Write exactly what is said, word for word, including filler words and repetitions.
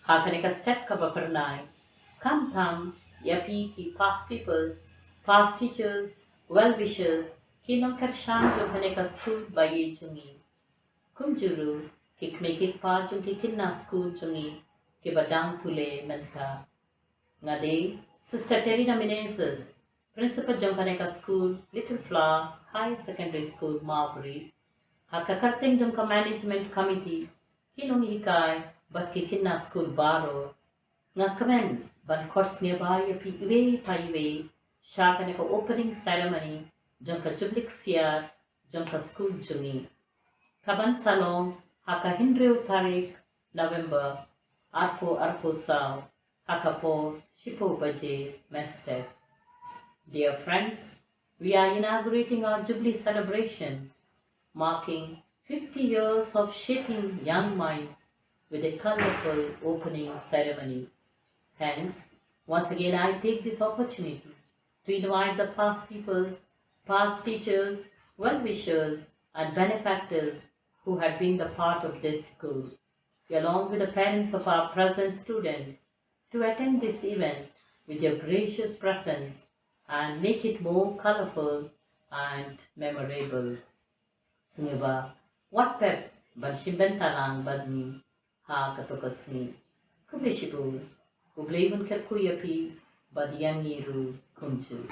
Ha kane ka step kaba phyrnai, khamtam ïa phi ki past pupils, past teachers, well wishers, ki nongkyrshan jong kane ka skul ba ïeit jong ngi. Kumjuh ruh ki kmie ki kpa jong ki khynnah skul jong ngi kiba dang pule mynta. Nga dei Sister Terina Menezes, Principal jong kane ka skul, Little Flower Higher Secondary School, Mawbri. Ha ka kyrteng jong ka Management Committee, ki nonghikai bad ki khynnah skul baroh, nga kmen ban khot sngewbha ïa phi iwei pa iwei sha kane ka opening ceremony jong ka Jubilee Ksiar jong ka skul jong ngi, kaban sa long ha ka hynriew tarik November arphew arphew saw, ha ka por shiphew baje mynstep. Dear friends, we are inaugurating our Jubilee celebrations, marking fifty years of shaping young minds with a colorful opening ceremony. Hence, once again, I take this opportunity to invite the past pupils, past teachers, well wishers, and benefactors who had been the part of this school, along with the parents of our present students, to attend this event with your gracious presence and make it more colorful and memorable. Sngewbha wat pep ban shim bynta lang bad ngi ha kato ka sngi. Khublei shibun. U Blei un kyrkhu ïa phi bad ïa ngi ruh kumjuh.